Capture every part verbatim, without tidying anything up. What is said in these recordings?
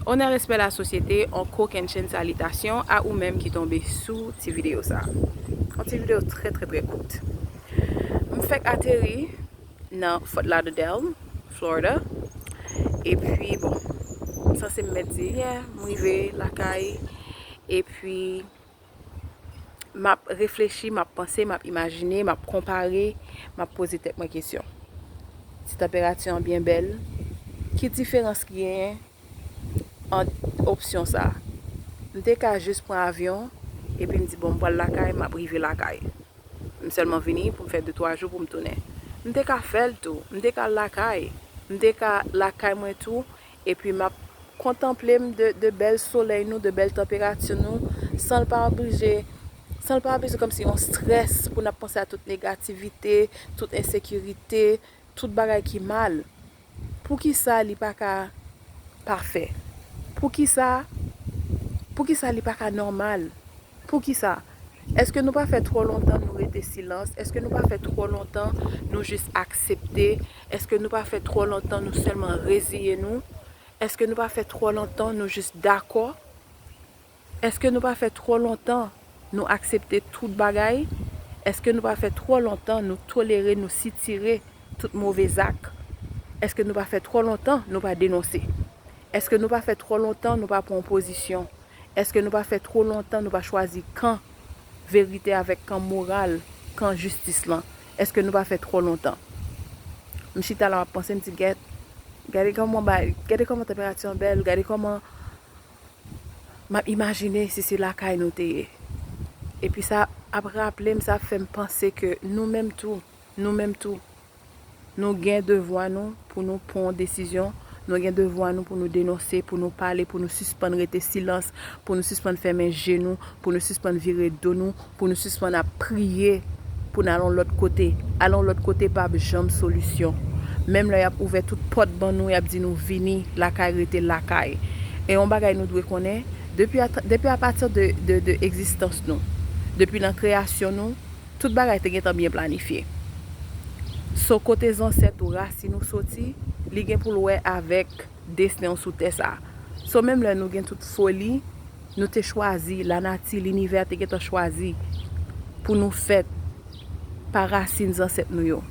Onè, respè, lasosyete, on kokennchenn salitasyon a ou menm ki tonbe sou ti videyo sa. On ti videyo trè, trè, trè kout. M fèk ateri nan Fort Lauderdale, Florida. Epi, bon, m sanse m mèt di, yeah, m rive lakay. Epi, m ap reflechi, m ap panse, m ap imajine, m ap konpare, m ap poze tèt mwen kesyon. Si tanperati an byen bèl, ki diferans ki genyen ant opsyon sa? M te ka jis pran avyon, epi m di, bon, m pral lakay, m ap rive lakay. M sèlman vini pou m fè de twa jou pou m tounen. M te ka fè l tou. M te ka lakay. M te ka lakay mwen tou. Epi m ap kontanple m de, de bèl solèy nou, de bèl tanperati nou, san l pa oblije, san l pa oblije kòmsi yon strès pou n ap panse a tout negativite, tout ensekirite, tout bagay ki mal. Poukisa li pa ka pafè? Poukisa, poukisa li pa ka nòmal? Poukisa? Èske nou pa fè twò lontan nou rete silans? Èske nou pa fè twò lontan nou jis aksepte? Èske nou pa fè twò lontan nou sèlman reziye nou? Èske nou pa fè twò lontan nou jis dakò? Èske nou pa fè twò lontan nou aksepte tout bagay? Èske nou pa fè twò lontan nou tolere, nou sitire tout move zak? Èske nou pa fè twò lontan nou pa denonse? Èske nou pa fè twò lontan nou pa pran pozisyon? Èske nou pa fè twò lontan nou pa chwazi kan verite avèk kan moral, kan jistis lan? Èske nou pa fè twò lontan? M chita la, m ap panse, m di, gèt, gade kòman ba, gade kòman tanperati an bèl, gade kòman m ap imajine si se lakay nou te ye. Epi sa ap raple m, sa ap fè m panse ke nou menm tou, nou menm tou, nou gen devwa nou pou nou pran yon desizyon, nou gen devwa nou pou nou denonse, pou nou pale, pou nou sispann rete silans, pou nou sispann fèmen je nou, pou nou sispann vire do nou, pou nou sispann ap priye, pou n al yon lòt kote. Al yon lòt kote p ap janm solisyon. Menm lè y ap ouvè tout pòt ban nou, y ap di nou vini lakay, rete lakay. E yon bagay nou dwe konnen, depi a, depi apati de, de, de egzistans nou, depi nan kreyasyon nou, tout bagay te gentan byen planifye. So, kote zansèt ou, rasin ou soti, li gen pou l wè avèk desten w sou tè sa. So, menm lè nou gen tout foli, nou te chwazi, lanati, linivè te gentan chwazi pou nou fèt pa rasin zansèt nou yo.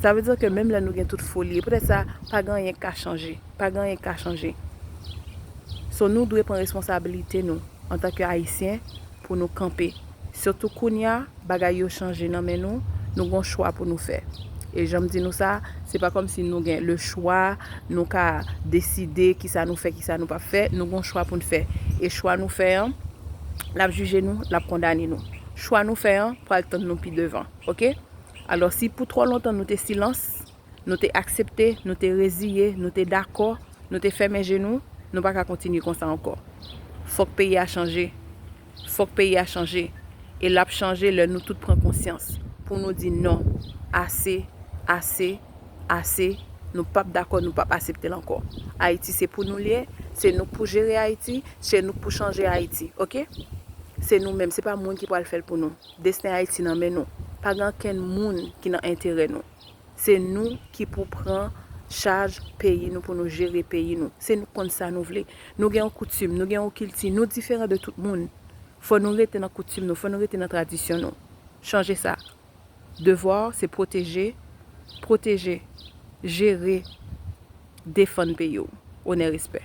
Sa vle di ke menm lè nou gen tout foli, e poutèt sa, pa gen anyen k ka chanje. Pa gen anyen k ka chanje. So, nou dwe pran responsabilite nou antanke Ayisyen pou nou kanpe. Sitou kounye a, bagay yo chanje nan men nou, nou gon chwa pou nou fè. E jan m di nou sa, se pa kòmsi nou gen le chwa, nou ka deside kisa nou fè, kisa nou p ap fè, nou gon chwa pou n fè. E chwa nou fè an, l ap jije nou, l ap kondane nou. Chwa nou fè an pral tann nou pi devan, oke? Alò, si pou twò lontan nou te silans, nou te aksepte, nou te reziye, nou te dakò, nou te fèmen je nou, nou pa ka kontinye konsa ankò. Fòk peyi a chanje. Fòk peyi a chanje. E l ap chanje lè nou tout pran konsyans. Pou nou di non. Ase, ase, ase. Nou p ap dakò, nou p ap aksepte l ankò. Ayiti se pou nou l ye, se nou k pou jere Ayiti, se nou k pou chanje Ayiti, oke? Se nou menm, se pa moun ki pral fè l pou nou. Desten Ayiti nan men nou. Pa gen okenn moun ki nan enterè nou. Se nou ki pou pran chaj peyi nou, pou nou jere peyi nou. Se nou k konn sa nou vle. Nou gen yon koutim, nou gen yon kilti, nou diferan de tout moun. Fò nou rete nan koutim nou, fò nou rete nan tradisyon nou. Chanje sa. Devwa w se pwoteje, pwoteje, jere, defann peyi w. Onè, respè.